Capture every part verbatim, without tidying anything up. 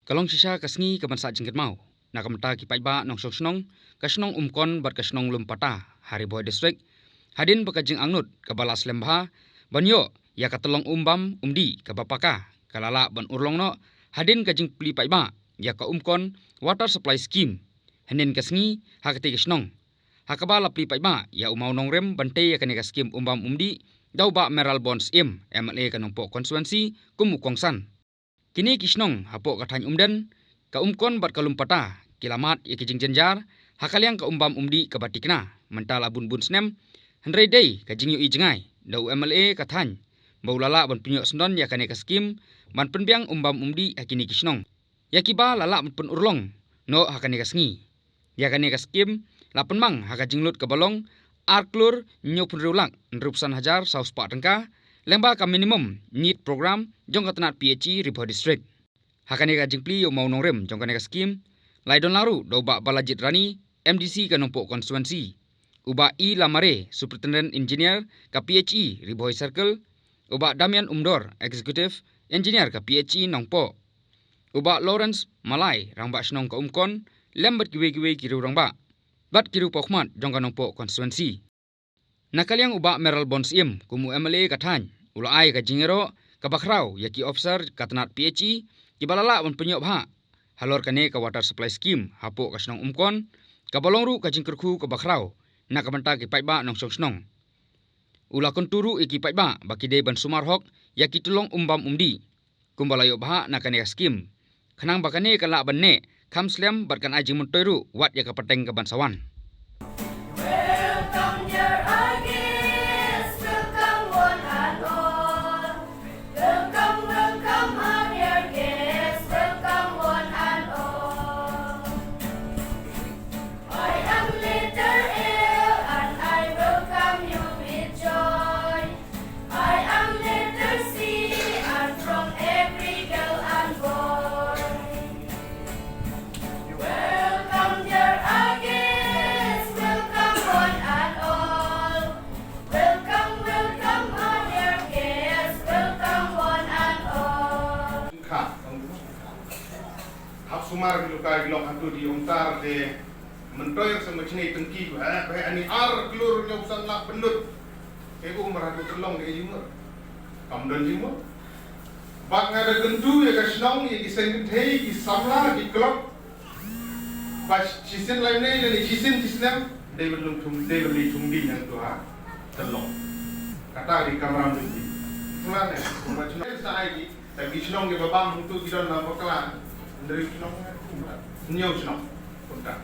Ka long shisha ka sngi kaban sah jingkynmaw na ka bynta ki paidbah nongshong shnong ka shnong Umkon bad ka shnong Lumpata ha Ri Bhoi District, hadien ba ka jingangnud kaba la slem bha ban ïoh ïa ka tyllong umbam umdih kaba paka ka la lah ban urlong noh hadien ka jingplie paidbah ïa ka Umkon Water Supply Scheme hynnin ka sngi ha katei ka shnong, ha kaba la plie paidbah ïa u mawnongrim ban tei ïa kane ka skhim umbam umdih da u Bah Mayral Born Syiem, M L A ka Nongpoh Constituency, kum u kongsan. Kine ki shnong hapoh ka thaiñ Umden, ka Umkon bad ka Lumpata ki la mad ïa ki jingjynjar ha ka liang ka umbam umdih kaba tikna mynta la bun bun snem, hynrei dei ka jingïohi jngai da u M L A ka thaiñ ba u la lah ban pynïoh syndon ïa kane ka skhim ban pynbiang umbam umdih ha kine ki shnong, ïa kiba la lah ban pynurlong noh ha kane ka sngi. Ïa kane ka skhim la pynmang ha ka jinglut kaba long ar klur hynñiewphew hynriew lak hynriewphew san hajar saw spah tyngka lyngba ka minimum need program jong ka tnat P H E Ri Bhoi District. Ha kane ka jingplie ïa u mawnongrim jong kane ka skhim la ïadon lang ruh da u Bah Balajied Rani, M D C ka Nongpoh Constituency, u Bah E Lamare, Superintendent Engineer ka P H E Ri Bhoi Circle, u Bah Damian Umdor, Executive Engineer ka P H E Nongpoh, u Bah Lawrence Malai, Rangbah Shnong ka Umkon, lem bad kiwei kiwei ki riew rangbah bad ki riew paw khmat jong ka Nongpoh Constituency. Na ka liang u Bah Mayral Born Syiem kum u M L A ka thaiñ, u la ai ka jingïaroh kaba khraw ïa ki officer ka tnat P H E kiba la lah ban pynïoh bha halor kane ka Water Supply Scheme hapoh ka shnong Umkon, kaba long ruh ka jingkyrkhu kaba khraw na ka bynta ki paidbah nongshong shnong. U la kyntu ruh ïa ki paidbah ba ki dei ban sumar hok ïa ki tyllong umbam umdih kumba la ïoh bha na kane ka skhim, khnang ba kane kan lah ban neh kham slem bad kan ai jingmyntoi ruh wat ïa ka pateng kaban sa wan. Welcome, dear our guests. Welcome, one and all. Welcome, welcome, our dear guests. Welcome, one and all. I am letter L and I welcome you with joy. I am letter C and from every girl and boy. Welcome, dear our guests, welcome one and all. Welcome, welcome, our dear guests, welcome one and all. Kha, hap sumar ki luka ki long hatu di ong tar de. Myntoi sa ma chini tengki ko ha, ha ani ar klur nyop san lak pendut. Ke ko mar hatu telong de jimur. Kam don jimur. Bad nga da kyntu ïa ka shnong, ïa ki seng kynthei, ki samla, ki klok. Ba shisien lai ne, ne shisien shisnem, dei ban lum thum, dei ban lum thum di nyang tu ha. Telong. Kata di kamram di. Sula ne, ba shnong sa ai di. Te ki shnong kiba bam hangtu ki don lang bakla, hynriew shnong, hynñiew shnong, kumta.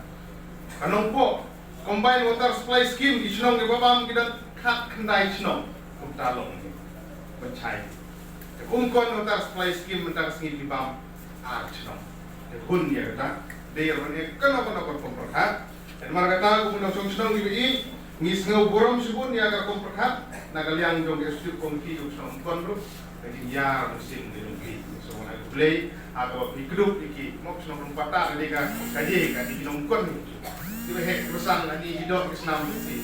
Ka Nongpoh Combined Water Supply Scheme, ki shnong kiba bam ki don khatkhyndai shnong, kumta long. Ban chai. Te Umkon Water Supply Scheme mynta ka sngi ki bam ar shnong. Te hun ïa kata, dei ïa ban ïa kano kano ka rukom pyrkhat. Te namar kata, kum u nongshong shnong kiba ïeit, ngi sngew burom shibun ïa ka rukom pyrkhat na ka liang jong ka Executive Committee jong ka shnong Umkon ruh. Ka jingïar mynsiem ka jong ki. So, nga ai khublei ha kaba phi kdup ïa ki. Mo ka shnong Lumpata ka dei ka, ka dei ka dei ki nongkon. Kiba heh kiba san, ha ki doh ki snam ki.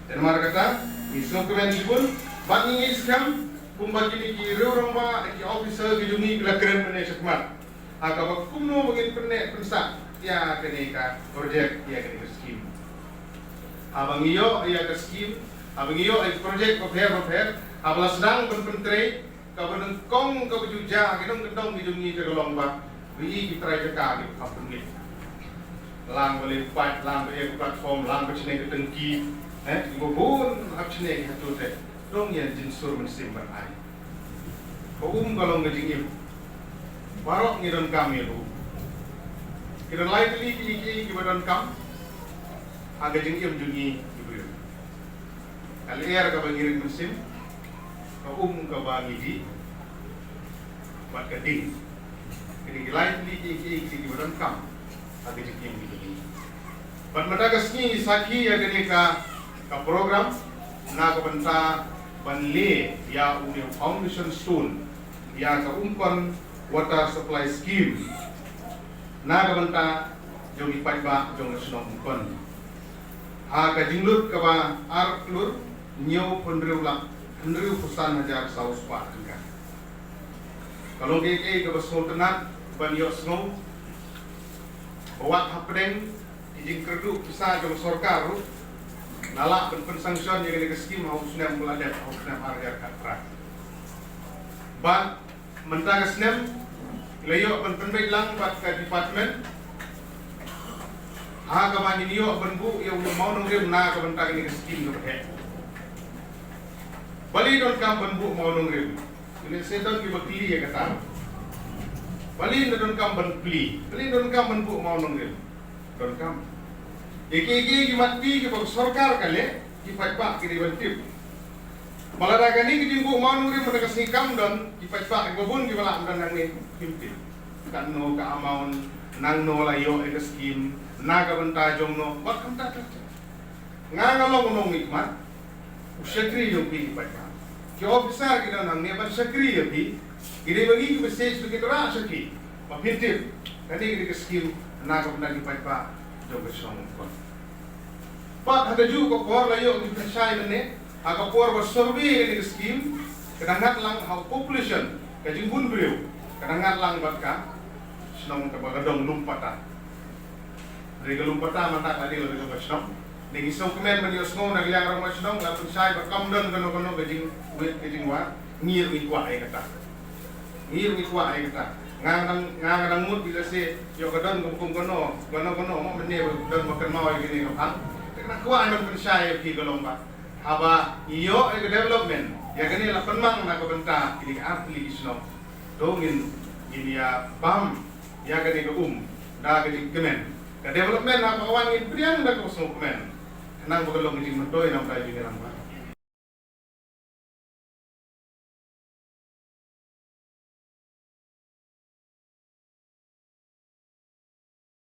Te namar kata, ngi sngewkmen shibun bad ngi ngeit skhem kumba kine ki riew rangbah, ki officer ki jong ngi ki la kren mynne shakhmat. Ha kaba kumno ba ngin pynneh pynsah ïa kane ka project, ïa kane ka scheme. Haba ngi ïoh ïa ka scheme, haba ngi ïoh ïa ka project bapher bapher, haba la sdang ban pyntrei, kaba nyngkong kaba ju jia ha ki nongkyndong ki jong ngi ka long ba, ba ïohi ki trai jaka ki kham pynngeit. Lang ba leh pipe, lang ba ïa ka platform, lang ba shane ka tengki, eh, kiba bun hap shane ki hato te. Dang ïa jingsur mynsiem ban ai. Ka um ka long ka jingim. Baroh ngi donkam ïa ka um. Ki don lai tylli ki, ki, kiba donkam ha ka jingim jong ngi ki briew. Ka lyer kaba ngi rit mynsiem, ka um kaba ngi dih, bad ka ding. Kine ki lai tylli ki, ki, ki, kiba donkam ha ka jingim jong ngi. Bad mynta ka sngi ngi sakhi ïa kane ka, ka program na ka bynta ban leh ïa une u foundation stone ïa ka Umkon Water Supply Scheme na ka bynta jong ki paidbah jong ka shnong Umkon. Ha ka jinglut kaba ar klur hynñiewphew hynriew lak hynriewphew san hajar saw spah tyngka. Ka long kaei kaei kaba sngewtynnat, Ban ïohsngew ba wat hapdeng ki jingkyrduh pisa jong sorkar ruh la lah ban pynsanction ïa kane ka skim ha u snem ba la dep, ha u snem ar hajar khatphra. Bad mynta ka snem la ïoh ban pynbeit lang bad ka department ha kaba ngin ïoh ban buh ïa u mawnongrim na ka bynta kane ka skim kaba heh. Balei donkam ban buh mawnongrim? Lehse don kiba kylli ïa kata. Balei donkam ban plie? Balei donkam ban buh mawnongrim? Donkam. Ïa ki, ïa ki, ki mat ki, kiba sorkar ka leh, ki paidbah ki dei ban tip. Ba lada kane ka jingbuh mawnongrim mynta ka sngi kam don, ki paidbah kiba bun kiba lah ban don hangne kim tip. Katno ka amount, nangno la ïoh ïa ka skim, na ka bynta jongno, wat kumta ter ter. Nga nga long u nongmihkhmat, u shakri jong phi ki paidbah. Ki officer ki don hangne ban shakri ïa phi, ki dei ba ngi ki message ba kin rah sha phi ba phin tip kane ka dei ka skim na ka bynta ki paidbah jong ka shnong Umkon. Bad ha kajuh ka por la ïoh ki pynshai mynne, ha ka por ba survey kane ka skim, ka dang ngat lang ha u population, ka jingbun briew, ka dang ngat lang bad ka shnong kaba ka dong Lumpatta. Dei ka Lumpatta mynta ka dei ka dei ka shnong. Dei ngi sngewkmen ban ïohsngew na ka liang rangbah shnong la pynshai ba kam don kano kano ka jingwit ka jingwar, ngi ruh ngi kwah ïa kata. Ngi ruh ngi kwah ïa kata. Nga dang, nga dang mut ba lehse ïoh ka don ka kum kano kano kano mo mynne ba don ba kynmaw ïa kine ka phang. Te nga kwah ban pynshai ïa phi ka long ba haba ïoh ïa ka development ïa kane la pynmang na ka bynta kine ki artylli ki shnong. To ngin, ngin ïa bam ïa kane ka um da ka jingkmen. Ka development haba ka wan ngin pdiang da ka sngewkmen. Khnang ba ka long ka jingmyntoi na ka bynta jong ngi lang.